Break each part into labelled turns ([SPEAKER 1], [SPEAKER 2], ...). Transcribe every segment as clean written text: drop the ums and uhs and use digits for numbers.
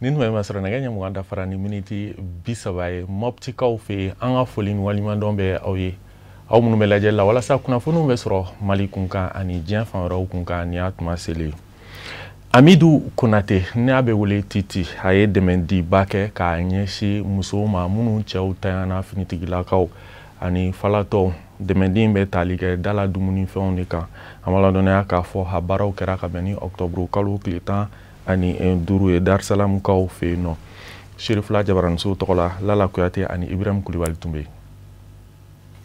[SPEAKER 1] Nin tuma in b'a sɔrɔ nɛgɛ ɲɛ 20 dafara ni miniti 30 ye Moptikaw fɛ yen. An ka foli ni waleɲumandɔn bɛ aw ye, aw minnu bɛ lajɛli la walasa kunnafoniw bɛ sɔrɔ Mali kunkan ani diɲɛ fan wɛrɛw kunkan. Nin y'a tuma selen. Amidu Konate, n'a bɛ wele Titi, a ye dɛmɛdiba kɛ k'a ɲɛsin musow ma minnu cɛw tanyana finitigilakaw ani falatɔw. Dɛmɛden bɛ tali kɛ dala dumunifɛnw de kan. An b'a ladɔnniya k'a fɔ a baaraw kɛra ka bɛn ni ɔkutɔburu kalo tile 15 ye Darisalamukaw fɛ yen nɔ. Serifila Jabaranisow tɔgɔ la, Lala Kuyate ani Ibrahim Kulibali tun bɛ yen.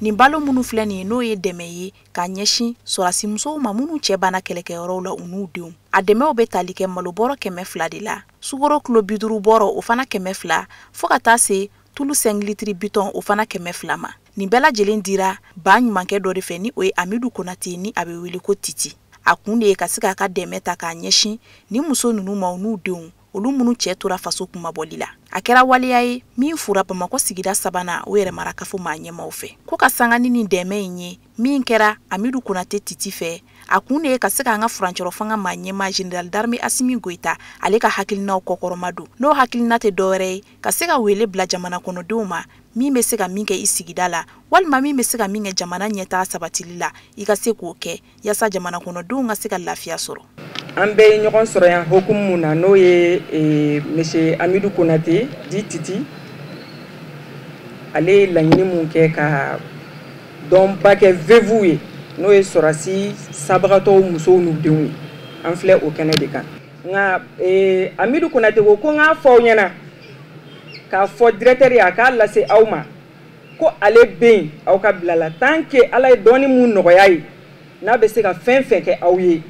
[SPEAKER 2] Nin balo minnu filɛ nin ye, n'o ye dɛmɛ ye k'a ɲɛsin sɔrɔdasi musow ma minnu cɛ banna kɛlɛkɛyɔrɔw la, u n'u denw. A dɛmɛw bɛ tali kɛ malobɔrɔ 200 de la, sukaro kilo 50 bɔrɔ, o fana 200, fo ka taa se tulu 5 litiri bitɔn, o fana 200 ma. Nin bɛɛ lajɛlen dira ba ɲumankɛ dɔ de fɛ, ni o ye Amidu Konate, ni a bɛ wele ko Titi. A kun de ye ka se k'a ka dɛmɛ ta k'a ɲɛsin ni muso ninnu ma, u n'u denw, olu minnu cɛ tora faso kunmabɔli la. A kɛra waleya ye min fura Bamakɔ sigida sabanan, o yɛrɛ marakafo maa ɲɛmaw fɛ, ko ka sanga ni nin dɛmɛ in ye min kɛra Amidu Konate Titi fɛ. A kun de ye ka se k'an ka furancɛrɔ fanga maa ɲɛmaa général d'armée Asimi Goyita, ale ka hakilinaw kɔkɔrɔma don. N'o hakilina tɛ dɔwɛrɛ ye ka se ka wele bila jamana kɔnɔdenw ma, min bɛ se ka min kɛ i sigida la, walima min bɛ se ka min kɛ jamana ɲɛtaga sabatili la, i ka se k'o kɛ yaasa jamana kɔnɔdenw ka se ka lafiya sɔrɔ.
[SPEAKER 3] An bɛɛ ye ɲɔgɔn sɔrɔ yan hokumu mun na, n'o ye monsieur Amidu Konate dit Titi. Ale ye laɲini mun kɛ ka dɔnba kɛ veuve ye, n'o ye sɔrɔdasi sabagatɔw musow n'u denw ye. An filɛ o kɛnɛ de kan. Nka Amidu Konate ko ko n k'a fɔ aw ɲɛna, k'a fɔ directeur ye a k'a lase aw ma ko ale bɛ yen aw ka bila la, tant que Ala ye dɔɔni mun nɔgɔya ye, n'a bɛ se ka fɛn fɛn kɛ aw ye,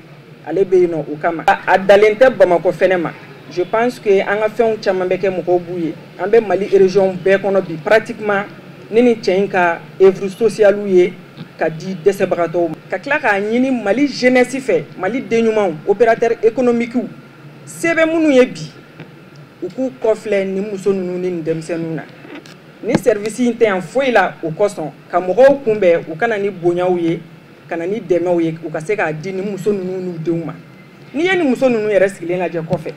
[SPEAKER 3] ale bɛ yen nɔ o kama. A dalen tɛ Bamakɔ fɛnɛ ma. Je pense que an ka fɛnw caman bɛ kɛ mɔgɔw b'u ye. An bɛ Mali région bɛɛ kɔnɔ bi pratiquement ni nin cɛ in ka œuvre sociale ye ka di dɛsɛbagatɔw ma. Ka tila k'a ɲini Mali jeunesse fɛ, Mali den ɲumanw, opérateur économique, se bɛ minnu ye bi, u k'u kɔfilɛ nin muso ninnu ni nin denmisɛnninw na. Ni service in tɛ yan foyi la o kosɔn, ka mɔgɔw kunbɛn, u kana ni bonyaw ye, ka na ni dɛmɛw ye, u ka se k'a di nin muso ninnu n'u denw ma. N'i ye nin muso ninnu yɛrɛ sigilen lajɛ kɔfɛ,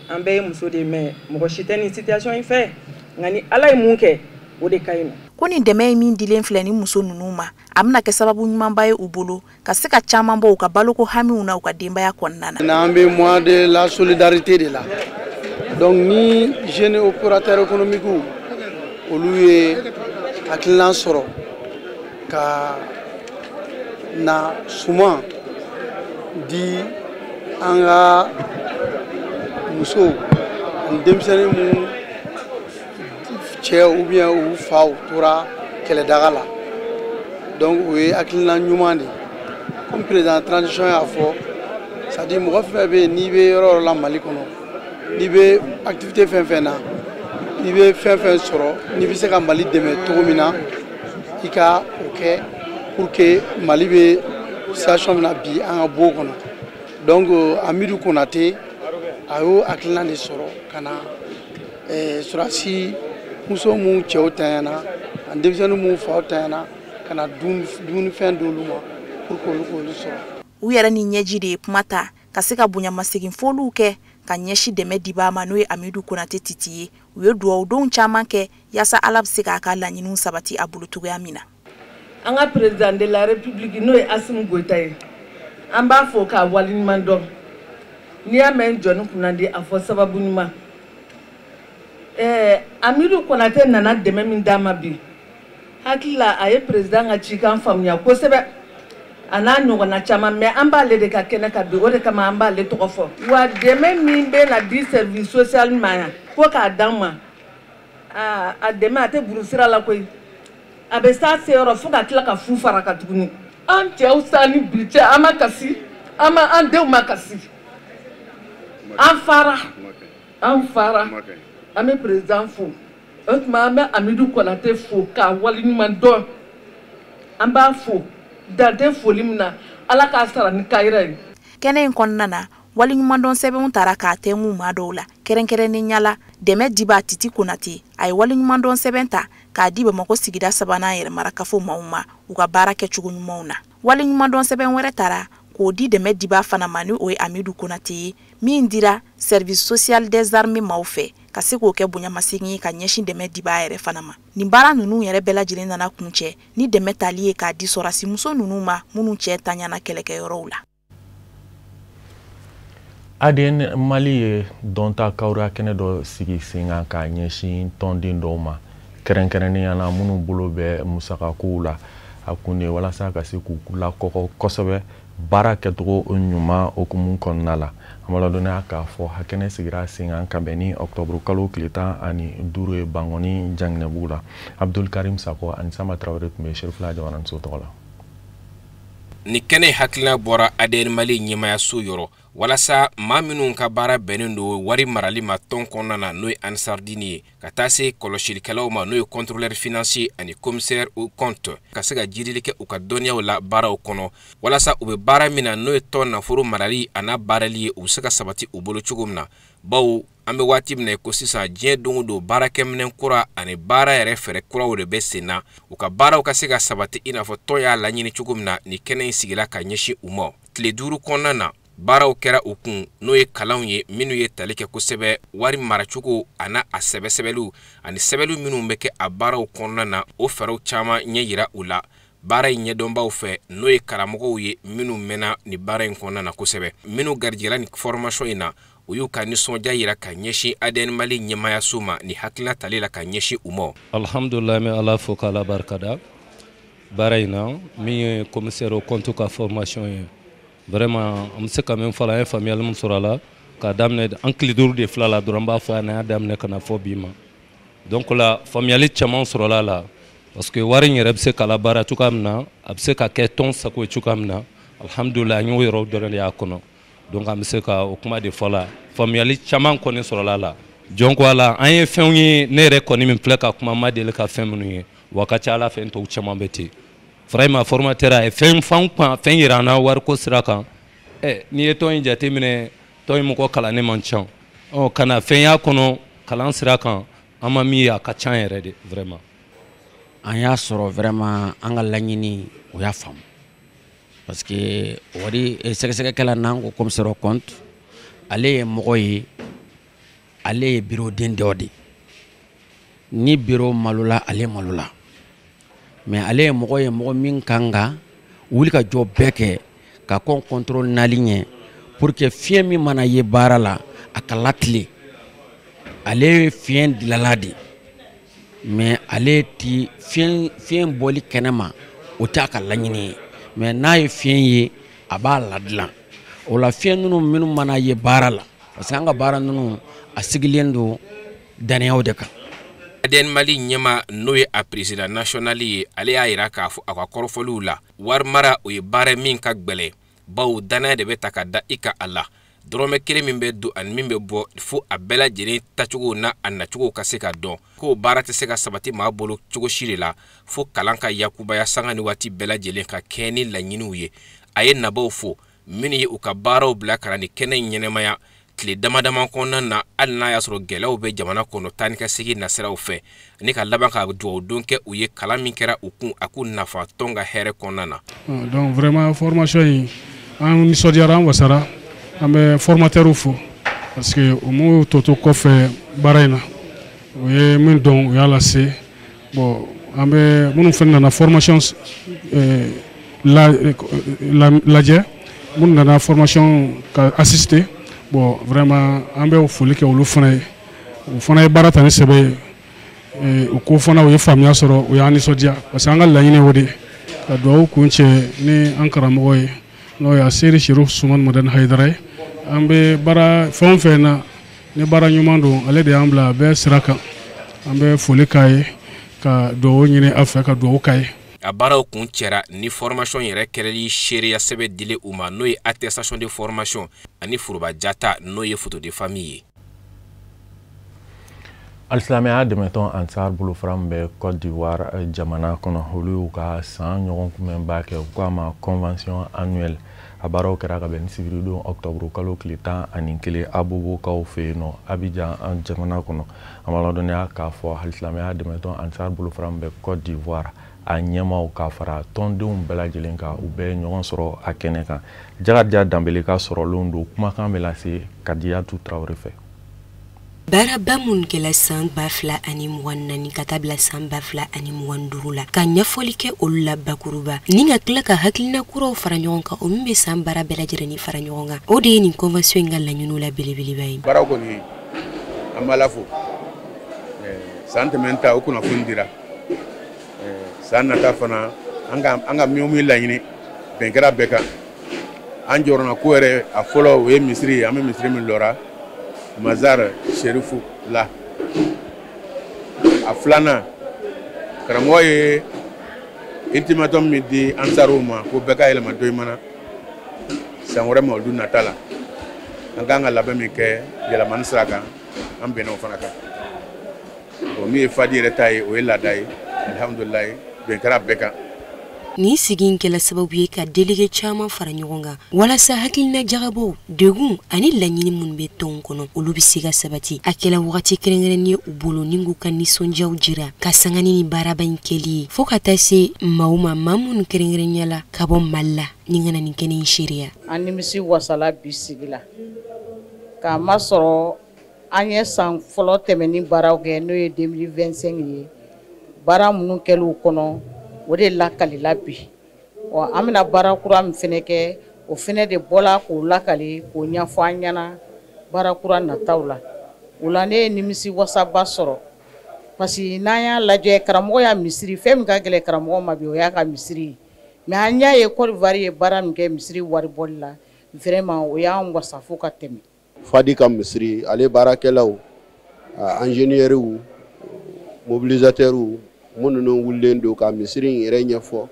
[SPEAKER 3] an bɛɛ ye muso de ye, mais mɔgɔ si tɛ nin situation in fɛ. Nka ni Ala ye mun kɛ, o de ka ɲi nɔ.
[SPEAKER 2] Ko nin dɛmɛ ye min dilen filɛ ni muso ninnu ma, a bɛna kɛ sababu ɲumanba ye u bolo ka se ka caman bɔ u ka baloko hamiw na u ka denbaya kɔnɔna na.
[SPEAKER 4] N'an bɛ mois de la solidarité de la, donc ni jeune opérateur économique olu ye hakilina sɔrɔ ka na suman di an ka musow ani denmisɛnnin mun cɛ ou bien u faw tora kɛlɛdaga la, donc o ye hakilina ɲuman de ye. Comme président transition y'a fɔ, c'est à dire mɔgɔ fɛn fɛn bɛ yen, n'i bɛ yɔrɔ yɔrɔ la Mali kɔnɔ, n'i bɛ activité fɛn fɛn na, n'i bɛ fɛn fɛn sɔrɔ, n'i bɛ se ka Mali dɛmɛ cogo min na, i ka o kɛ pour que Mali bɛ situation min na bi, an ka bɔ o kɔnɔ. Donc Amidu Konate a y'o hakilina de sɔrɔ ka na sɔrɔdasi muso mun cɛw tanyana ani denmisɛnnin mun faw tanyana, ka na dumunifɛn d'olu ma pour que olu k'olu sɔrɔ.
[SPEAKER 2] U yɛrɛ ni ɲɛji de ye kuma ta ka se ka bonyamasegin foliw kɛ ka ɲɛsin dɛmɛ dibaa ma, n'o ye Amidu Konate Titi ye. U ye dugawudonw caman kɛ yaasa Ala bɛ se k'a ka laɲiniw sabati a bolo cogoya min na.
[SPEAKER 5] An ka président de la république, n'o ye Asimi Goyita ye, an b'a fɔ k'a waleɲuman dɔn. N'i y'a mɛn jɔnni kunnandi, a fɔ sababu ɲuman. Amidu Konate nana dɛmɛ min d'a ma bi, hakili la a ye président ka cikan faamuya kosɛbɛ, a n'a ɲɔgɔnna caman, mais an b'ale de ka kɛnɛ kan bi, o de kama an b'ale tɔgɔ fɔ. Wa dɛmɛ min bɛ na di service social ma yan ko k'a d'an ma, a dɛmɛ a tɛ buru sira la koyi, a bɛ s'a seyɔrɔ fo ka tila ka fu fara ka tuguni. An cɛw sa ni bi cɛ, an ma kasi, an ma, an denw ma kasi, an fara, an fara. An bɛ président fo, o tuma an bɛ Amidu Konate fo k'a waleɲuman dɔn. An b'a fo dan tɛ foli min na, Ala k'a sara ni kayira ye.
[SPEAKER 2] Kɛnɛ in kɔnɔna na, waleɲumandɔn sɛbɛnw tara k'a tɛnku maa dɔw la, kɛrɛnkɛrɛnnenya la dɛmɛ dibaa Titi Konate. A ye waleɲumandɔn sɛbɛn ta k'a di Bamakɔ sigida sabanan yɛrɛmarakafo maaw ma u ka baara kɛcogo ɲumanw na. Waleɲumandɔn sɛbɛn wɛrɛ tara k'o di dɛmɛ dibaa fana ma, ni o ye Amidu Konate ye, min dira Service social des armées maaw fɛ, ka se k'o kɛ bonyamasegin ye ka ɲɛsin dɛmɛ dibaa yɛrɛ fana ma. Nin baara ninnu yɛrɛ bɛɛ lajɛlen nana kuncɛ ni dɛmɛ tali ye k'a di sɔrɔdasi muso ninnu ma, minnu cɛ taɲana kɛlɛkɛyɔrɔw la.
[SPEAKER 1] ADN Mali ye dɔnta kawura kɛnɛ dɔ sigi sen kan k'a ɲɛsin tɔnden dɔw ma, kɛrɛnkɛrɛnnenya la minnu bolo bɛ musakakow la. A kun de ye walasa ka se k'u lakɔkɔ kosɛbɛ baara kɛcogo ɲuman hukumu kɔnɔna la. An b'a ladɔnniya k'a fɔ a kɛnɛ sigira sen kan ka bɛn ni ɔkutɔburu kalo tile 15 ye Bankɔni Janginɛbugu la. Abdul Karim Sako ani Samba Tarawele tun bɛ Serifila Jabaraniso tɔgɔ la.
[SPEAKER 6] Ni kɛnɛ hakilina bɔra ADN Mali ɲɛmayaso yɔrɔ walasa maa minnu ka baara bɛnnen don wari marali ma tɔn kɔnɔna na, n'o ye Ansardini ye, ka taa se kɔlɔsilikɛlaw ma, n'o ye contrôleur financier ani commissaire au compte, ka se ka jiidili kɛ u ka dɔnniyaw la baaraw kɔnɔ, walasa u bɛ baara min na, n'o ye tɔn nafolo marali a n'a baarali ye, u bɛ se ka sabati u bolo cogo min na. Bawo an bɛ waati min na ko sisan, diɲɛ don o don baarakɛminɛn kura ani baara yɛrɛ fɛɛrɛ kuraw de bɛ sen na, u ka baaraw ka se ka sabati i n'a fɔ tɔn y'a laɲini cogo min na. Nin kɛnɛ in sigila ka ɲɛsin u ma. Tile 5 kɔnɔna na, baaraw kɛra u kun, n'o ye kalanw ye minnu ye tali kɛ kosɛbɛ wari maracogo a n'a a sɛbɛsɛbɛliw ani sɛbɛnni minnu bɛ kɛ a baaraw kɔnɔna na. O fɛɛrɛw caman ɲɛ yira u la baara in ɲɛdɔnbaw fɛ, n'o ye karamɔgɔw ye minnu mɛnna nin baara in kɔnɔna na kosɛbɛ. Minnu garijɛgɛla nin formation in na, u y'u ka nisɔndiya yira ka ɲɛsin ADN Mali ɲɛmayaso ma ni hakilina tali la ka ɲɛsin u ma.
[SPEAKER 7] Alhamdulilayi, n bɛ Ala fo k'Ala barikada baara in na min ye commissaire au compte ka formation ye. Vraiment, an bɛ se ka min fɔ a la, an ye faamuyali min sɔrɔ a la k'a daminɛ an tile 5 de fila la dɔrɔn, n b'a fɔ an y'a daminɛ ka na fɔ bi ma. Donc la, faamuyali caman sɔrɔla a la, parce que wari in yɛrɛ bɛ se ka labaara cogoya min na, a bɛ se ka kɛ tɔn sago ye cogoya min na. Alhamdulilayi, an y'o yɔrɔ dɔrɔn de y'a kɔnɔ. Donc an bɛ se ka o kuma de fɔ la, faamuyali caman kɔni sɔrɔla a la. Jɔn ko a la, an ye fɛnw ye, ne yɛrɛ kɔni min filɛ ka kuma, ma deli ka fɛn minnu ye, wa ka ca Ala fɛ n tɔw caman bɛ ten. Vraiment, formateur a ye fɛn fan kan, fɛn yira an na wariko sira kan. N'i ye tɔn in jateminɛ, tɔn in mɔgɔ kalannen man ca, ɔ ka na fɛn y'a kɔnɔ kalan sira kan, an ma min ye, a ka ca yɛrɛ de vraiment.
[SPEAKER 8] An y'a sɔrɔ vraiment an ka laɲini o y'a faamu, parce que wari sɛgɛsɛgɛkɛla n'an ko commissaire au compte, ale ye mɔgɔ ye, ale ye bureau den dɔ de. Ni bureau malola, ale malola, mais ale ye mɔgɔ ye, mɔgɔ min kan ka wuli ka jɔ bɛɛ kɛ ka kɔn contrôle nali ɲɛ, pour que fiɲɛ min mana ye baara la, a ka latilen. Ale ye fiɲɛ dilala de, mais ale ti fiɲɛ bɔli kɛnɛ ma, o t'a ka laɲini ye. Mais n'a ye fiɲɛ ye, a b'a ladilan. O la, fiɲɛ ninnu minnu mana ye baara la, parce que an ka baara ninnu a sigilen don dannayaw de kan.
[SPEAKER 6] ADN Mali ɲɛma, n'o ye a président national ye, ale y'a yira k'a fɔ a ka kɔrɔfɔliw la, wari mara o ye baara min ka gwɛlɛ, bawo danaya de bɛ ta ka da i kan a la. Dɔrɔmɛ kelen min bɛ don ani min bɛ bɔ, fo a bɛɛ lajɛlen tacogo n'a a nacogo ka se ka dɔn. K'o baara tɛ se ka sabati maa bolo cogo si de la fo kalan ka yakubaya sanga ni waati bɛɛ lajɛlen ka kɛɲɛ ni laɲiniw ye. A ye nabaw fo minnu ye u ka baaraw bila ka na ni kɛnɛ in ɲɛnɛmaya tile dama dama kɔnɔna na, hali n'a y'a sɔrɔ gɛlɛyaw bɛ jamana kɔnɔ taa ni ka segin nasiraw fɛ, ani ka laban ka dugawu don kɛ u ye kalan min kɛra u kun, a k'u nafa tɔn ka hɛrɛ kɔnɔna na.
[SPEAKER 9] Donc vraiment, formation in, an nisɔndiyara, an wasara. An bɛ formateur fo, parce que u m'u tɔ to kɔfɛ baara in na, u ye min dɔn, u y'a lase. Bon, an bɛ minnu fana nana formation lajɛ, minnu nana formation ka assister, bon, vraiment, an bɛ foli kɛ olu fana ye. U fana ye baara ta ni sɛbɛ ye, u ko fana u ye faamuya sɔrɔ, u y'an nisɔndiya, parce que an ka laɲini ye o de ye. Ka dugawu kun cɛ ni an karamɔgɔ ye, n'o ye Seri Cherif Sumani Madani Hayidara ye. An bɛ baara fɛn o fɛn na, ni baara ɲuman don, ale de y'an bila a bɛɛ sira kan. An bɛ foli k'a ye, ka dugawu ɲini a fɛ, ka dugawu k'a ye.
[SPEAKER 6] A baaraw kun cɛra ni formation yɛrɛ kɛrɛli seereya sɛbɛn dilen u ma, n'o ye attestation de formation ani foroba jata, n'o ye photo de famille ye.
[SPEAKER 1] Alisilamɛya dɛmɛtɔn Ansar bolofara min bɛ Côte d'Ivoire jamana kɔnɔ, olu y'u ka san ɲɔgɔn kunbɛnba kɛ, u k'a ma convention annuelle. A baaraw kɛra ka bɛn ni sibiridon octobre kalo tile 11 Abobokaw fɛ yen nɔ Abidjan an jamana kɔnɔ. An b'a ladɔnniya k'a fɔ alisilamɛya dɛmɛtɔn Ansar bolofara min bɛ Côte d'Ivoire a ɲɛmaaw ka fara tɔndenw bɛɛ lajɛlen kan, u bɛɛ ɲɔgɔn sɔrɔ a kɛnɛ kan. Jakarija Danbele ka sɔrɔlenw don, kumakan bɛ lase Kadiyatu Tarawele fɛ.
[SPEAKER 10] Baaraba minnu kɛla san 2024 ka taa bila san 2025 la, ka ɲɛfɔli kɛ olu la bakuruba ni ka tila ka hakilina kuraw fara ɲɔgɔn kan, o min bɛ san baara bɛɛ lajɛlen fara ɲɔgɔn kan, o de ye nin convention in ka laɲiniw la belebeleba ye.
[SPEAKER 11] Baara kɔni an b'a la fo, san tɛmɛn ta o kunnafoni dira, san nata fana an ka min laɲini bɛn kɛra bɛɛ kan. An jɔrɔna ko yɛrɛ a fɔlɔ o ye misiri ye, an bɛ misiri min lɔra Mazar Sherifu la. A filanan, karamɔgɔ ye ultimatum min di Ansaruw ma ko bɛɛ ka yɛlɛma dɔ mana san wɛrɛ ma olu nata la, an k'an ka labɛn min kɛ yɛlɛmani sira kan, an bɛnna o fana kan. Bon, min ye Fadi yɛrɛ ta ye, o ye laada ye, alihamudulilayi, bɛn kɛra bɛɛ kan.
[SPEAKER 10] Nin sigi in kɛla sababu ye ka délégué caman fara ɲɔgɔn kan walasa hakilina jagabɔw, degun ani laɲini minnu bɛ tɔnw kɔnɔ, olu bɛ se ka sabati. A kɛla wagati kɛrɛnkɛrɛnnen ye u bolo ni k'u ka nisɔndiyaw jira ka sanga ni baaraba in kɛli ye, fo ka taa se maaw ma, maa minnu kɛrɛnkɛrɛnnenya la ka bɔ Mali la ni ka na nin kɛnɛ in seereya.
[SPEAKER 12] An nimisi wasala bi sigi la k'a masɔrɔ an ye san fɔlɔ tɛmɛni baaraw kɛ, n'o ye 2025 ye. Baara minnu kɛlen kɔnɔ, o de lakalila bi. Ɔ, an bɛna baara kura min fɛnɛ kɛ, o fɛnɛ de bɔla k'o lakali k'o ɲɛfɔ an ɲɛna baara kura nataw la. O la ne ye nimisi wasaba sɔrɔ, parce que n'an y'a lajɛ karamɔgɔ y'a misiri, fɛn min ka gɛlɛn karamɔgɔ ma bi, o y'a ka misiri ye. Mais an y'a ye Côte d'Ivoire ye baara min kɛ misiri waribɔli la, vraiment o y'an wasa fo ka tɛmɛ.
[SPEAKER 13] Fadi ka misiri, ale baarakɛlaw, ingénieurs, mobilisateurs minnu wulilen don ka misiri in yɛrɛ ɲɛfɔ,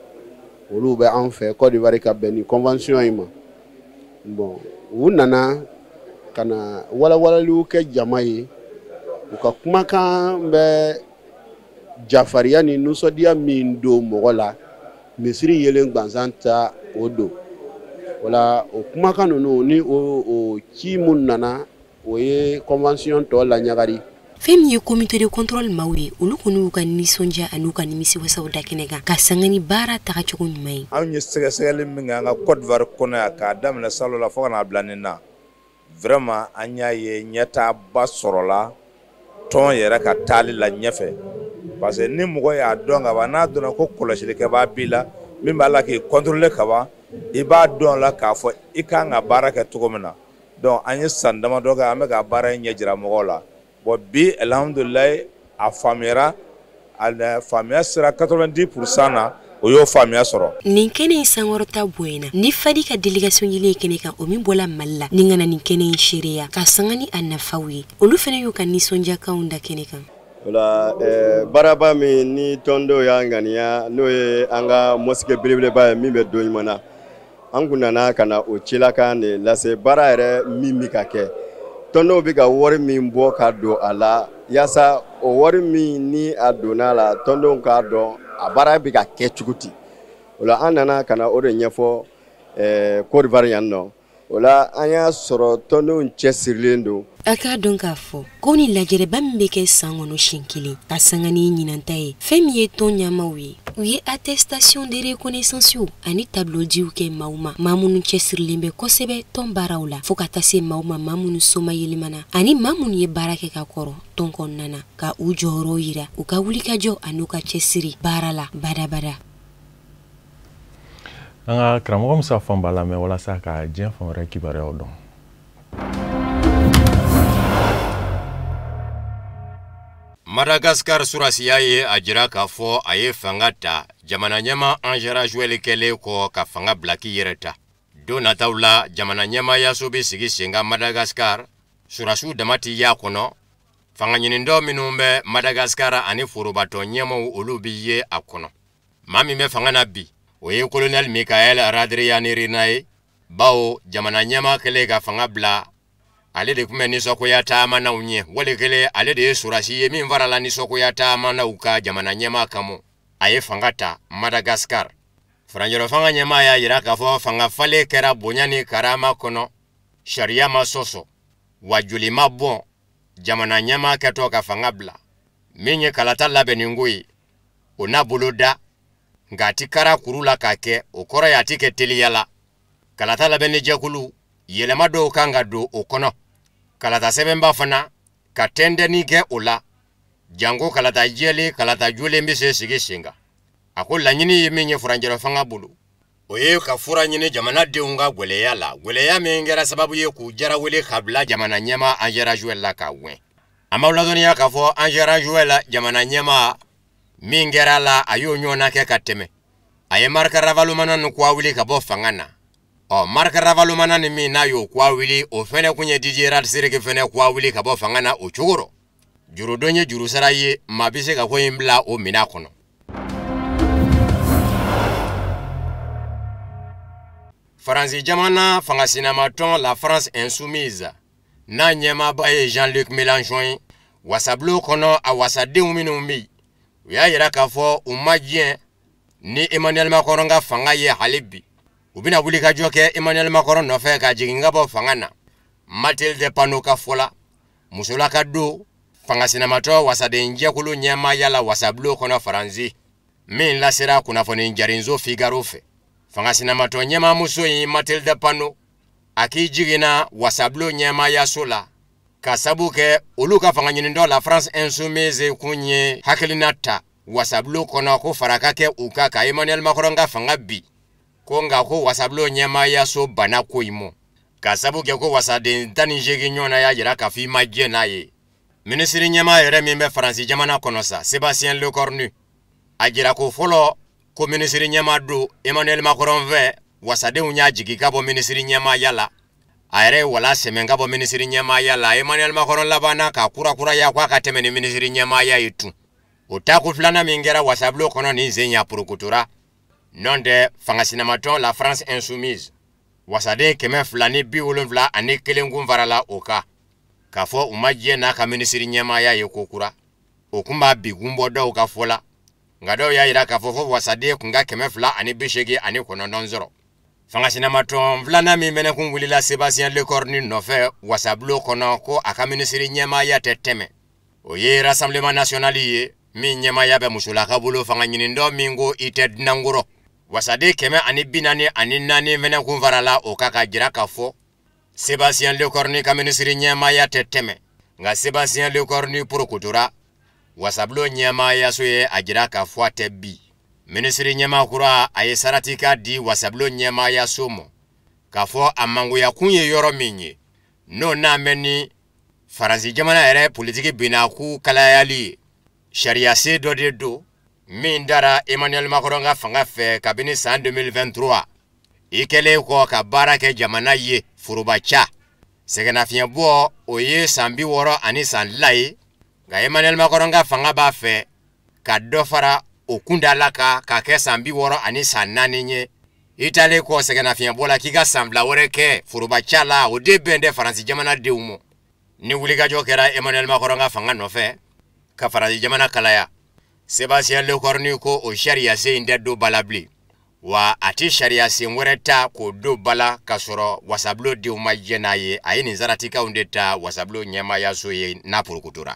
[SPEAKER 13] olu bɛ an fɛ Côte d'Ivoire ka bɛn ni convention in ma. Bon, u nana ka na walawalaliw kɛ jama ye, u ka kumakan bɛ jafariya ni nisɔndiya min don mɔgɔ la, misiri yelen gansan ta o don. O la o kumakan ninnu ni o ci mun nana, o ye convention tɔ laɲagari.
[SPEAKER 10] Fɛn min ye comité de contrôle maaw ye, olu kɔni y'u ka nisɔndiya an'u ka nimisiwasaw da kɛnɛ kan ka sanga ni baara tagacogo ɲuman ye.
[SPEAKER 14] Anw ye sɛgɛsɛgɛli min kɛ an ka Côte d'Ivoire kɔnɔ yan k'a daminɛ salon la fo ka n'a bila nin na, vraiment an y'a ye ɲɛtaaba sɔrɔla tɔn yɛrɛ ka taali la ɲɛfɛ. Parce que ni mɔgɔ y'a dɔn ka ban, n'a dɔnna ko kɔlɔsilikɛbaa b'i la min b'a la k'i contrôler ka ban, i b'a dɔn la k'a fɔ i kan ka baara kɛ cogo min na. Donc an ye san damadɔ kɛ an bɛ ka baara in ɲɛ jira mɔgɔw la. Bon, bi alhamdulilayi, a faamuyara, a faamuya sera 90% na, o y'o faamuya sɔrɔ.
[SPEAKER 10] Nin kɛnɛ in sankɔrɔta bonyana ni Fadi ka délégation yelen ye kɛnɛ kan, o min bɔla Mali la ni ka na nin kɛnɛ in seereya ka sanga ni a nafaw ye, olu fana y'u ka nisɔndiyakanw da kɛnɛ kan.
[SPEAKER 13] O la baaraba min ni tɔndenw y'a ŋaniya, n'o ye an ka mosquée belebeleba ye min bɛ don ɲuman na, an kun nana ka na o cilakan de lase. Baara yɛrɛ min bɛ ka kɛ, tɔndenw bɛ ka wari min bɔ ka don a la, yaasa o wari min ni a donna a la, tɔndenw k'a dɔn a baara bɛ ka kɛ cogo di. O la an nana ka na o de ɲɛfɔ Côte d'Ivoire yan nɔ. O la an y'a sɔrɔ tɔndenw cɛsirilen don.
[SPEAKER 10] A k'a dɔn k'a fɔ ko ni lajɛrɛba min bɛ kɛ san kɔnɔ siɲɛ kelen ka sanga ni ɲinanta ye, fɛn min ye tɔn ɲɛmaaw ye, u ye attestation de reconnaissance ani tableau diw kɛ maaw ma, maa minnu cɛsirilen bɛ kosɛbɛ tɔn baaraw la, fo ka taa se maaw ma, maa minnu soma yelemana ani maa minnu ye baara kɛ ka kɔrɔ tɔn kɔnɔna na, ka u jɔyɔrɔ yira u ka wulikajɔ an'u ka cɛsiri baara la badabada.
[SPEAKER 1] An ka karamɔgɔ Musa Fanba lamɛn walasa ka diɲɛ fan wɛrɛ kibaruyaw dɔn.
[SPEAKER 15] Madagascar surasiya ye a jira k'a fɔ a ye fanga ta jamana ɲɛmaa Andry Rajoelina kɛlen kɔ ka fanga bila k'i yɛrɛ ta. Don nataw la, jamana ɲɛmaayaso bɛ sigi sen kan Madagascar, surasiw dama ti y'a kɔnɔ. Fanga ɲinindɔ minnu bɛ Madagascar ani forobatɔn ɲɛmaaw, olu bɛ ye a kɔnɔ. Maa min bɛ fanga na bi, o ye colonel Michael Randrianirina ye, bawo jamana ɲɛmaa kɛlen ka fanga bila, ale de tun bɛ nisɔngoya taamanaw ɲɛ, wali kelen ale de ye surasi ye min farala nisɔngoya taamanaw ka jamana ɲɛmaa kan. A ye fanga ta Madagascar. Furancɛrɔ fanga ɲɛmaa y'a jira k'a fɔ fanga falen kɛra bonya ni karama kɔnɔ, sariya ma sɔsɔ, wa joli ma bɔn jamana ɲɛmaa kɛtɔ ka fanga bila. Min ye kalata labɛnniko ye, o n'a bolo da, nka a ti kara kuru la k'a kɛ, o kɔrɔ ye a ti kɛ teliya la. Kalata labɛnni jɛkulu, yɛlɛma dɔw kan ka don o kɔnɔ. Kalata sɛbɛnba fana ka tɛntɛnni kɛ o la, janko kalata jɛlen, kalata jolen bɛ se sigi sen kan. A ko laɲini ye min ye furancɛrɔ fanga bolo, o ye ka fura ɲini jamanadenw ka gwɛlɛya la, gwɛlɛya min kɛra sababu ye k'u jarawele ka bila jamana ɲɛmaa Andry Rajoelina la k'a gɛn. An b'aw ladɔnniya k'a fɔ Andry Rajoelina jamana ɲɛmaa min kɛra la, a y'o ɲɔgɔnna kɛ ka tɛmɛ. A ye Marc Ravalomanana ni kura wuli ka bɔ fanga na. Ɔ Marc Ravalomanana ni min n'a y'o kura wuli, o fɛnɛ kun ye Didier Ratsiraka fɛnɛ kura wuli ka bɔ fanga na o cogo rɔ. Jurudon ye jurusara ye, maa bɛ se ka ko in bila o minɛn kɔnɔ. Faransi jamana fanga sinamatɔn La France Insoumise n'a ɲɛmaaba ye Jean-Luc Mélenchon ye, wasabulon kɔnɔ a wasadenw minnu bɛ yen, u y'a jira k'a fɔ u ma diɲɛ ni Emmanuel Macron ka fanga ye hali bi. U bɛna wulikajɔ kɛ Emmanuel Macron nɔfɛ ka jigin ka bɔ fanga na. Mathilde Panot ka fɔ la, musolaka don fanga sinamatɔ wasaden jɛkulu ɲɛmaaya la wasabulon kɔnɔ Faransi, min lasera kunnafoni jarinso Figaro fɛ. Fanga sinamatɔ ɲɛmaamuso in Mathilde Panot, a k'i jiginna wasabulon ɲɛmaayaso la ka sabu kɛ olu ka fanga ɲinitɔ La France Insoumise kun ye hakilina ta wasabulon kɔnɔ ko fara ka kɛ u kan ka Emmanuel Macron ka fanga bi, ko nka ko wasabulon ɲɛmaayaso banna ko in mɔ, ka sabu kɛ ko wasaden 18 ɲɔgɔnna y'a jira k'a fɔ i ma jɛn n'a ye. Minisiri ɲɛmaa yɛrɛ min bɛ Faransi jamana kɔnɔ sa, Sébastien Lecornu, a jira ko fɔlɔ ko minisiri ɲɛmaa don Emmanuel Macron fɛ, wasadenw y'a jigi ka bɔ minisiri ɲɛmaaya la. A yɛrɛ ye wala sɛmɛ ka bɔ minisiri ɲɛmaaya la. Emmanuel Macron labanna k'a kurakuraya k'a ka tɛmɛ ni minisiri ɲɛmaaya ye tun. O taako filanan min kɛra wasabulon kɔnɔ nin sen ya porokotora. Nɔ tɛ fanga sinamatɔn La France Insoumise, wasaden 271 kun farala o kan, k'a fɔ u ma jɛ n'a ka minisiri ɲɛmaaya ye ko kura. O kun b'a bigun bɔ dɔw ka fɔ la, nka dɔw y'a jira k'a fɔ fo wasaden kun ka 289 sɔrɔ. Fanga sinamatɔn filanan min fɛnɛ kun wulila Sébastien Lecornu nɔfɛ wasabulon kɔnɔ ko a ka minisiri ɲɛmaaya tɛ tɛmɛ, o ye Rassemblement national ye min ɲɛmaaya bɛ musolaka bolo, fanga ɲinitɔ min ko i tɛ dunankɔrɔ. Wasaden 144 fɛnɛ kun farala o kan ka jira k'a fɔ Sébastien Lecornu ka minisiri ɲɛmaaya tɛ tɛmɛ. Nka Sébastien Lecornu porokotora, wasabulon ɲɛmaayaso ye a jira k'a fɔ a tɛ bi. Minisiri ɲɛmaa kura a ye saratika di wasabulon ɲɛmaayaso ma k'a fɔ a mangoya kun ye yɔrɔ min ye, n'o n'a mɛn ni Faransi jamana yɛrɛ politiki binakun kalayali ye. Sariyasen dɔ de don min dara Emmanuel Macron ka fanga fɛ kabini san 2023. I kɛlen kɔ ka baara kɛ jamana ye foroba ca, sɛgɛnnafiɲɛbɔ o ye san 60 ani san la ye, nka Emmanuel Macron ka fanga b'a fɛ ka dɔ fara o kundala kan k'a kɛ san 60 ani san 4 ye. I taalen kɔ sɛgɛnnafiɲɛbɔ la k'i ka san 2 wɛrɛ kɛ foroba ca la, o de bɛn tɛ Faransi jamanadenw ma. Ni wulikajɔ kɛra Emmanuel Macron ka fanga nɔfɛ ka Faransi jamana kalaya, Sébastien Lecornu ko o sariyasen in tɛ don ba la bilen, wa a tɛ sariyasen wɛrɛ ta k'o don ba la k'a sɔrɔ wasabulon denw ma jɛn n'a ye. A ye nin saratikaw de ta wasabulon ɲɛmaayaso ye n'a porokotora.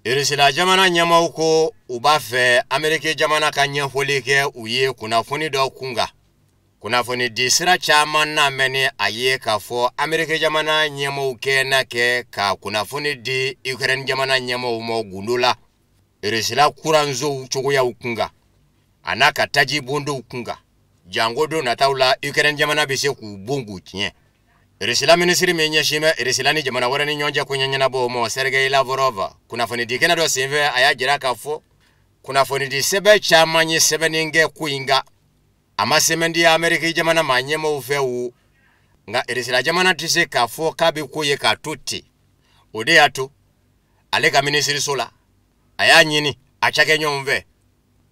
[SPEAKER 15] Irisila jamana ɲɛmaaw ko u b'a fɛ Ameriki jamana ka ɲɛfɔli kɛ u ye kunnafoni dɔ kunkan. Kunnafoni di sira caman n'a mɛn ni a ye k'a fɔ Ameriki jamana ɲɛmaaw kɛ na kɛ ka kunnafoni di Ukraine jamana ɲɛmaaw ma gundo la, Irisila kuransow cogoyaw kunkan, a n'a ka taji bondow kunkan. Janko don nataw la Ukraine jamana bɛ se k'u bon k'u tiɲɛ. Irisila minisiri min ɲɛsin bɛ Irisila ni jamana wɛrɛ ni ɲɔgɔn cɛ ko ɲɛnabɔ ma, Sergei Lavrov, kunnafonidi kɛnɛ dɔ senfɛ a y'a jira k'a fɔ kunnafonidi sɛbɛn caman ye sɛbɛnni kɛ ko in kan. A ma sɛmɛntiya Ameriki jamana maa ɲɛmaaw fɛ o, nka Irisila jamana tɛ se k'a fɔ k'a bɛ ko ye k'a to ten. O de y'a to ale ka minisiriso la, a y'a ɲini a cakɛɲɔgɔnw fɛ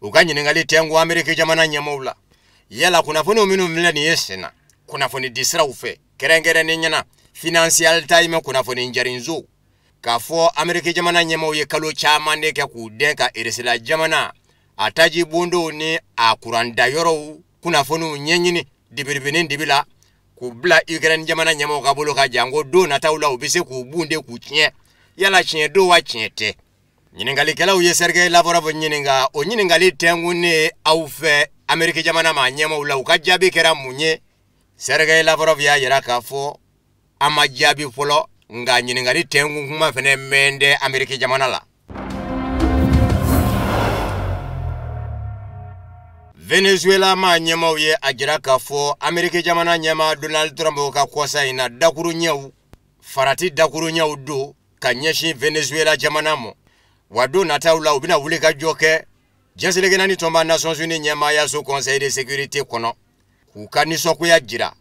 [SPEAKER 15] u ka ɲininkali tɛnku Ameriki jamana ɲɛmaaw la, yala kunnafoniw minnu filɛ nin ye sen na kunnafoni di siraw fɛ, kɛrɛnkɛrɛnnen ɲɛna Financial Times kunnafoni jarinso K'a fɔ Ameriki jamana ɲɛmaaw ye kalo caman de kɛ k'u dɛn ka Irisila jamana a taji bondow ni a kurandayɔrɔw kunnafoniw ɲɛɲini dibiribini dibi la k'u bila Ukraine jamana ɲɛmaaw ka bolo kan janko don nataw la u bɛ se k'u bunde k'u tiɲɛ. Yala tiɲɛ don wa tiɲɛ tɛ? Ɲininkalikɛlaw ye Sergei Lavrov ɲininka. O ɲininkali tɛnkunnen aw fɛ Ameriki jamana maa ɲɛmaaw la, u ka jaabi kɛra mun ye? Sergei Lavrov y'a yira k'a fɔ an ma jaabi fɔlɔ, nka ɲininkali tɛnkun kuma fɛnɛ mɛn dɛ Ameriki jamana la. Venezuela maa ɲɛmaaw ye a jira k'a fɔ Ameriki jamana ɲɛmaa Donald Trump ka kɔsa in na dakuruɲɛw farati dakuruɲɛw don ka ɲɛsin Venezuela jamana ma. Wa don nataw la u bɛna wuli ka jɔ kɛ diɲɛ seleke naani tɔnba Nations Unies ɲɛmaayaso Conseil de sécurité kɔnɔ k'u ka nisɔngoya jira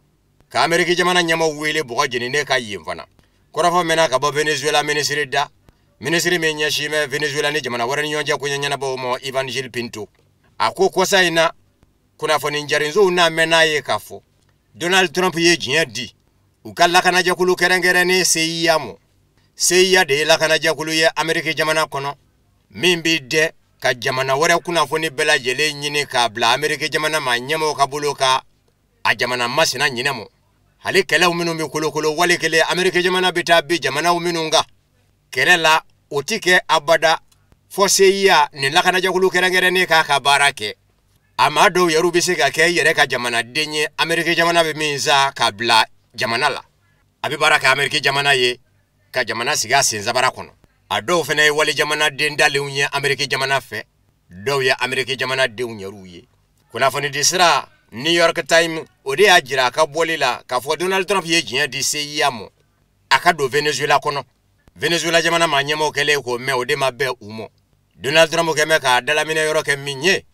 [SPEAKER 15] ka Ameriki jamana ɲɛmaaw wele bɔgɔ jeninen ka yen fana. Kɔrɔfɔ mɛnna ka bɔ Venezuela minisiri da, minisiri min ɲɛsin bɛ Venezuela ni jamana wɛrɛ ni ɲɔgɔn cɛ koɲɛ ɲɛnabɔw ma, Ivan Gil Pinto. A ko kɔsa in na kunnafoni jarinsow n'a mɛn n'a ye k'a fɔ Donald Trump ye diɲɛ di u ka lakanajɛkulu kɛrɛnkɛrɛnnen CIA ma. CIA de ye lakanajɛkulu ye Ameriki jamana kɔnɔ min b'i dɛ ka jamana wɛrɛ kunnafoni bɛɛ lajɛlen ɲini k'a bila Ameriki jamana maa ɲɛmaaw ka bolo kan a jamana masina ɲinɛ mɔ. Hali kɛlɛw minnu bɛ kolokolo wali kelen Ameriki jamana bɛ taa bi jamanaw minnu kan kɛlɛ la, o ti kɛ abada fɔ CIA nin lakanajɛkulu kɛrɛnkɛrɛnnen k'a ka baara kɛ. A maa dɔw yɛrɛ bɛ se ka kɛ i yɛrɛ ka jamanaden ye Ameriki jamana bɛ min sa k'a bila jamana la, a bɛ baara kɛ Ameriki jamana ye ka jamana sigi a sensabara kɔnɔ. A dɔw fana ye wali jamanaden dalenw ye Ameriki jamana fɛ, dɔw ye Ameriki jamanadenw yɛrɛw ye. Kunnafonidi sira New York Times o de y'a jira a ka bɔli la k'a fɔ Donald Trump ye diɲɛ di CIA ma a ka don Venezuela kɔnɔ. Venezuela jamana maa ɲɛmaaw kɛlen k'o mɛn, o de ma bɛn u ma. Donald Trump kɛn bɛ k'a dalaminɛ yɔrɔ kɛ min ye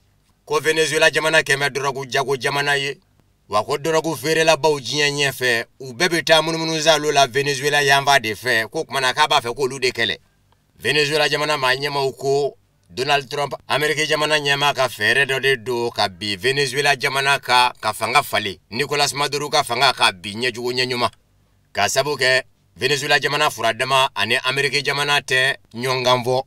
[SPEAKER 15] ko Venezuela jamana kɛn bɛ dɔrɔgu jago jamana ye, wa ko dɔrɔgu feerelabaw diɲɛ ɲɛfɛ u bɛɛ bɛ taa munumunu salo la Venezuela yanfan de fɛ, ko kumana k'a b'a fɛ k'olu de kɛlɛ. Venezuela jamana maa ɲɛmaaw ko Donald Trump Ameriki jamana ɲɛmaa ka fɛɛrɛ dɔ de don ka bi Venezuela jamana ka fanga falen, Nicolas Maduro ka fanga ka bi ɲɛjugu ɲɛɲuman, k'a sabu kɛ Venezuela jamana furadama ani Ameriki jamana tɛ ɲɔgɔn fɔ.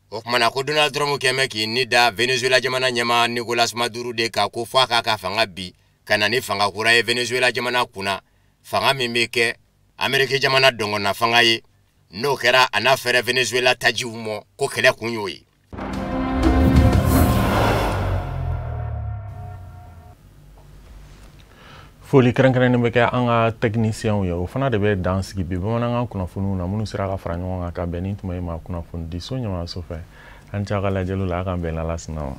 [SPEAKER 15] O kumana ko Donald Trump kɛn bɛ k'i ni da Venezuela jamana ɲɛmaa Nicolas Maduro de kan ko f'a k'a ka fanga bi ka na ni fanga kura ye Venezuela jamana kunna, fanga min bɛ kɛ Ameriki jamana dɔngɔnna fanga ye. N'o kɛra a n'a fɛrɛ Venezuela tajiw mɔ, ko kɛlɛ kun y'o ye.
[SPEAKER 1] Foli kɛrɛnkɛrɛnnen bɛ kɛ an ka techniciens ye, o fana de bɛ dan sigi bi bamanankan kunnafoniw na minnu sera ka fara ɲɔgɔn kan ka bɛn ni tuma in ma kunnafonidiso ɲɛmaayaso fɛ. An cɛ ka lajɛliw la, a k'an bɛn n'Ala sɔnna ma.